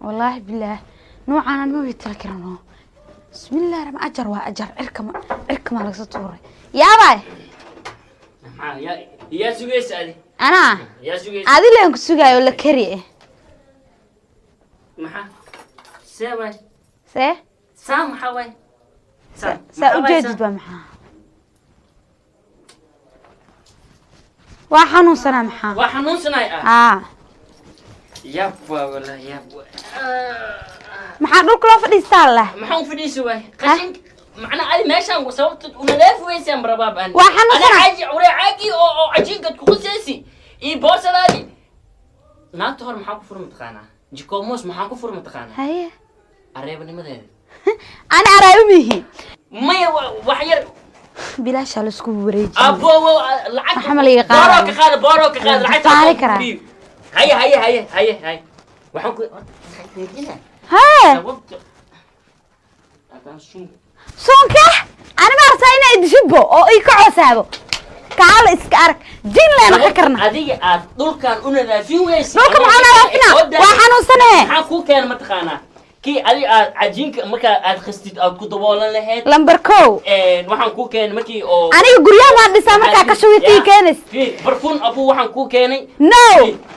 Wallaahi bilaah, noocaan ma weytala karano. Bismillahi raxmaan, ajar waa ajar. Cirka ma, cirka maa laga soo tuuray? Yaabay. Maxaa yaa yaa sugaysa adi? Anaa. Yaa sugaysa? Adi leen ku sugaayo la kari eh. Maxaa see waay? See? Saa maxaa waay? Saa saa ujeedid waa maxaa? Waa xanuunsanaa maxaa? Waa xanuunsanaay ah. Aa. Yab waa walaa yab. Maxaa dhulka loo fadhiistaa leh? Maxaa u fadhiisi waay qashin? Macnaa adi meeshaan sababta unaleefi weysaan rabaab ani. Waa xanuunsanaa. Caji ure caagi oo cajiinkad kuqusaysi iyo boorsadaadi naagta hor maxaa ku furi mataqaanaa? Jikoomos maxaa ku furi mataqaanaa? Haye. Areebanimadeeda. Ani araabumihi. Maya, wax yar. Bilaashaa laisku wareejiye. Abo, lacag. Waxa ma laga qaadayo? Booroo ka qaada, booroo ka qaada lacagta. Faali karaa. Haye haye haye haye haye, waxaan ku Hee. Sababta haddaan sun. Soonka ani ma aragtaa inay dishibo oo ii ka coosaabo? Kaala iska arag, jin leena ka karna. Adiga aad dhulkan u nadaafin weysa. Dhulka maxaa nadaafina? Waa xanuunsanahe. Maxaa kuu keena mataqaanaa? Kii adiga aad cajiinka markaa aad khastid aad ku daboolan lahayd. Lambar 1. Waxaan kuu keenay markii oo Aniga guryaha waan dhisaa, markaa ka shubitii keenays. Fiir, barfuun abuu waxaan kuu keenay. No,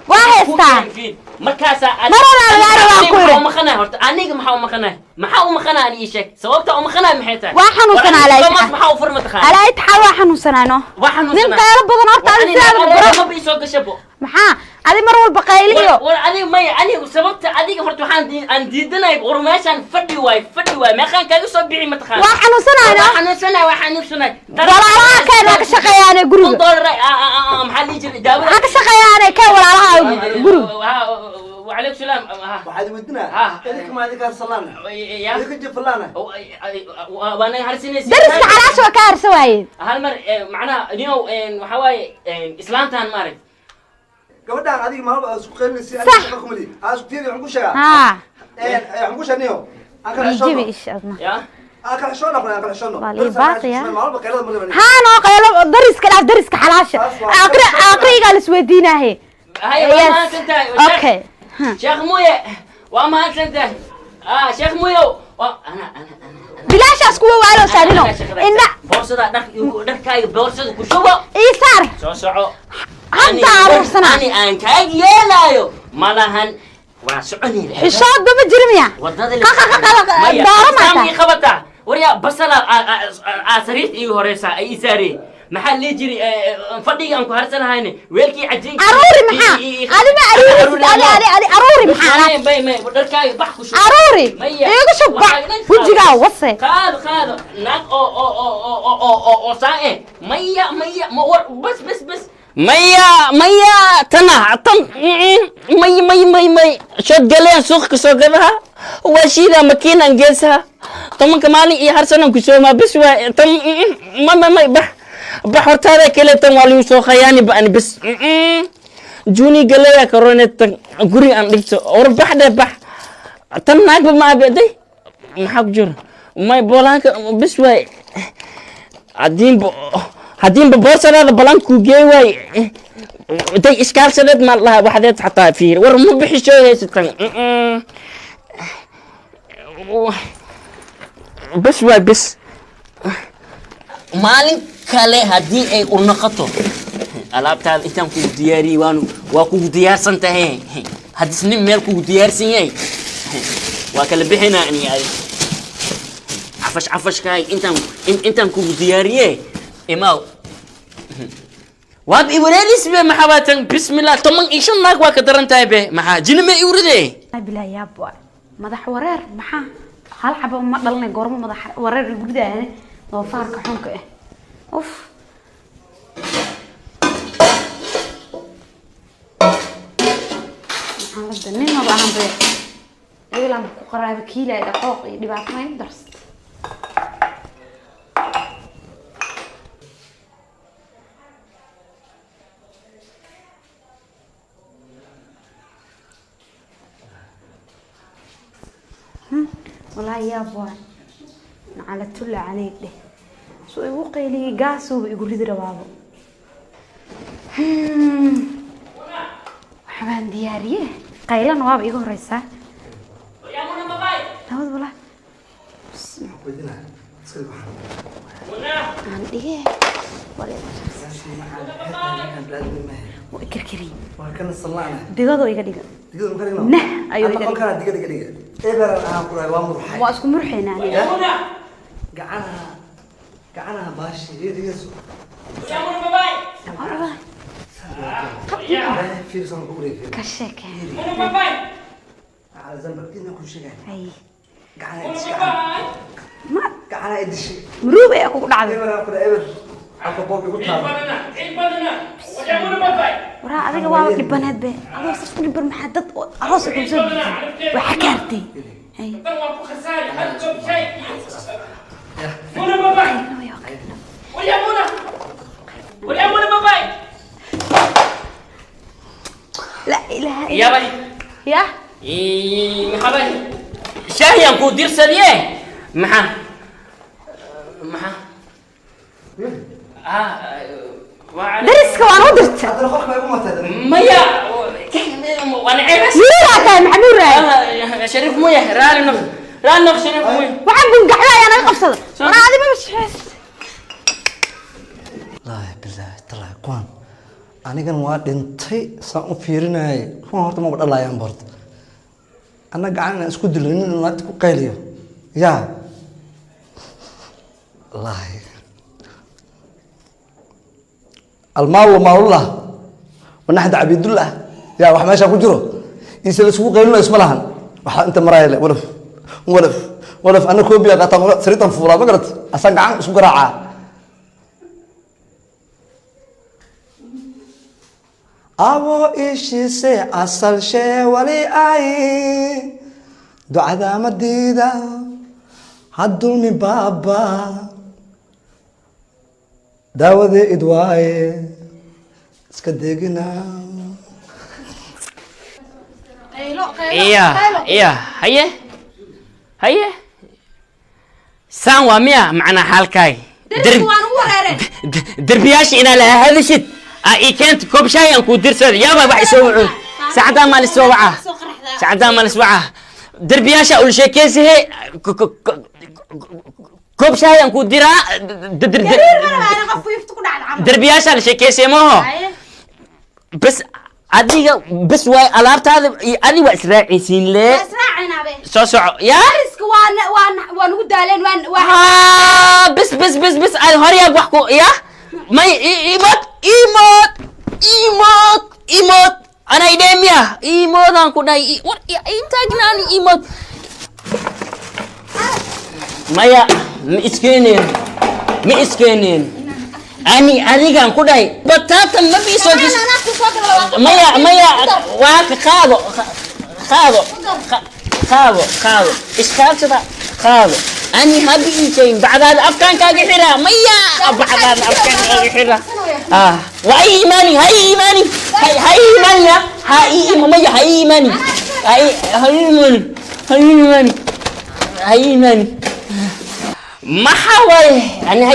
waa Waxaan kuu haystaa. keenay, fiir. Markaasaa Mar walaa laga waan ku maxaa iri. u maqanahay horta? Aniga maxaa u maqanahay? Maxaa u maqanahay? Ani ii sheeg sababta u maqanahay maxay tahay? Waa xanuunsanaa. War, Alaa. Thomas, maxaa u fur mataqaanaa? Alaa itaxaal, waa xanuunsanaa no. Waa xanuunsanaa. Nin qaylo badan horta adi sidaada baro. Maba ii soo gashabo. Maxaa adi mar walba qayliyo? War adiga maya, aniga sababta adiga horta waxaan aan diidanay, war meeshaan fadhi waay, fadhi waay, meeqaan kaaga soo bixi mataqaana? Waa xanuunsanaa no. Waa xanuunsanay, waa xanuunsanay. Walaalaha keen waa ka shaqeeyaane guriga. $1 maxaa dhihi jiray daawada? Maxaa ka shaqeeyaane keen walaalaha guriga? وعليكم السلام. Waxaad weydiinaa. Ha. Idinka ma idinka harsalaana? Ya. Idinka jifalaana? Waana harsinaysa. Dariska calaasha waa ka harsa waayeen. Hal mar macnaha niyow waxaa waaye islaantan maaragt. Gabadhaan adiga maalba aad isku qaylinaysa. Sax. Adiga shaqa kumali aad isku tiiri. Waxaan ku sheegaa Haa. waxaan ku sheegaa niyo aan kala Ijibi xishoono. Ish adna. Ya. Aan kala xishoono, aan kala xishoono. Waa lii baaqaya. Maalba qaylada mar. Haa noo qaylo, dariska dhaaf, dariska xalaasha. Taas waa- Aqri aqrigaa la isweydiinaahe. Hay, waa mahadsan tahay. Okay. Sheekh Muye, waa mahadsan tahay. Ah, sheekh Muye, waa ana ana ana. Bilaashaas kuwa waalo saadino indha. Boorsada dhar, dharkaaga boorsada ku shubo. Ii saar. Soo soco. Hadda aruursanaa. Ani aan kaaga yeelaayo malahan, waa soconayna. Xishoodba ma jiri miya? Wadada. Dooro maata. Maata qabataa waryaa basala aa sariirta iigu horeysaa ay ii saareen, maxaa lii jiri fadhiga aan ku harsanahayne weelkii cajiinka. Aruuri maxaa? Adi ma aruurisid, adi adi adi aruuri maxaa alaab? May may, dharkaaga bax ku shub. Aruuri. Maya. Iigu shub bac wejigaa wase. Qaado, qaado naag oo saa eh. Maya maya, ma war, bas bas bas, maya maya, tana tan may may may may shood galeen suuq ka soo gadaha, waa shiida makiinan geesaha 10-ka maalin iyo harsanan ku soomaa bas waa tan. Ma ma may, bax bax hortaada kale, tan waa lagu soo khayaani ba'ani bas juni galeya karone tan guri aan dhigto. War bax dhe, bax tan naagba ma abeday, maxaa ku jira may boolaanka bas waay. Haddiinba haddiinba boorsadaada balan kuu geey waay, day iskaalsadeed maan lahaa waxdeed xataa fiir. War ma bixisho haysatan bas waay bas. Maalin kale haddii ay u noqoto alaabtaada intaan kugu diyaariyey, waanu waa kugu diyaarsan tahay. Haddis nin meel kugu diyaarsan yahay waa kala bixinaa ani adi cafash cafashkaay intaan intaan kugu diyaariye imaaw waab iwareelis be. Maxaa baa tan? Bismillah, 15 naag waa ka daran tahay be. Maxaa jinime iwride? Bilaa yaab waay, madax wareer maxaa? Hal xaba ma dhalinay, goormo madax wareer igu ridaayane? Doofaarka xunka ah, uf. Maxaa la nin maba ahan be, ebelaan ku qaraaba kiilaya dhaqooq iyo dhibaato ma igu darsata. Wallaahi yaab waay, nacalatulla caleyk dheh. Suu igu qayliyey, gaasuuba igu ridi rabaabo. Waxbaan diyaariye, qaylana waaba iga horeysaa. Weydiinaa. Iska dhig waxaan. Aan dhige. Meeshii macaan, xeertaan balaadmi maahe. Waa i karkariyey. Waa kana sallaana. Digadoo iga dhiga. Digada ma ka dhigno? Nah, ayuu Ama iga dhigay. qolkana digada iga dhiga. Eberan ahaan ku dhahay, waa murxay. Waa isku murxaynaa aniga. Gacanaha, gacanaha baashi, iyo digadasu. Warba, Eh, fiirsan ku wareeg. ka sheekee. Ala zambarkiina ku sheegay. Ay, Gacanaha idishay, gacanaha. ma Gacanaha idishay. muruub ayaa kugu dhacday. Eberan ku dhahay, eber. Halka boobka igu taalo. Waraa adiga waaba dhibaneed be. Adoo saas u dhiban maxaa dad oo aroos ay kugu soo dejisay. Waa xakaartay. Ay. La ilaaha illa. Yabay. Yah. Maxaa shaahiyaan kuu dirsadiye? Maxaa maxaa ah waa Dariska waan u dirtay. Haddana qolka ma igu matay haddana? Maya, waan ceebas. Muruuraa tahay maxaa muuraay? Shariif muya, raali noq, raali noq, shariif muya. Waxaan gungaxyo ayaa naga qabsada. Waraa adiga ma shaqeys. Wallaahi bilaahi tallaahi, kuwan anigan waa dhintay saan u fiirinayay. Kuwan horta maba dhalaayaan horta. Anna gacan inaan isku dilo, nin naagta ku qayliyo yaa. Wallaahi almaalu maalullah wanaxda cabiidullah yaa. Wax meeshaa ku jiro ise la isugu qaylinayo isma lahan. Waxaa inta maraya le walaf walaf walaf. Anna koobiya qaataan, sariirtan fuulaa, ma garat? Asaan gacan isku garaacaa. Abo ishise asal sheewali ay ducada madiida hadulmi baaba daawade idwaaye iska degina. Iya iya, haye haye, saan waa miya macnaa xaalkaagi? Dariska waan ugu wareereen. Derbiyaasha inaa laha hadashid aa ii keenta koob shaahi aan kuu dirsada. Yaaba, wax isoo wuxuu saacadaan maa lisoo wacaa, saacadaan maa lis wacaa. Derbiyaasha ul sheekeysihe, koob shaahi aan kuu diraa. Gariir ma rabaa in qof wiifta ku dhacda camal. Derbiyaasha la sheekeysiye maho. Haye. Bas adiga bas waay, alaabtaada iyo adi waa israacaysiin lee. Waa israacaynaa be. Soo soco yaa. Dariska waa nagu daaleen, waa Ah, bas bas bas bas, ad horyaab wax ku ya may imod imod imod imod ana idheemiya imoodaan ku dhahay war intaagnaani imod. Maya, ma iskeeneen, ma iskeeneen. Ani adigaan ku dhahay bataatan ma biisoo gis. Anaa ku soo gala waa. Maya maya, waa ka qaado, qaado, qaado, qaado, iskaabsada, qaado. Ani habi ii sheegin bacdaada afkaan kaaga xiraa. Maya, bacdaada afkaan kaaga xiraa. Ah, waa ii imaani, ha ii imaani, ha ii imaani, ha ii ima. Maya, ha ii imaani, ha ii imaani, ha ii imaani, ha ii imaani. Maxaa waaye ani?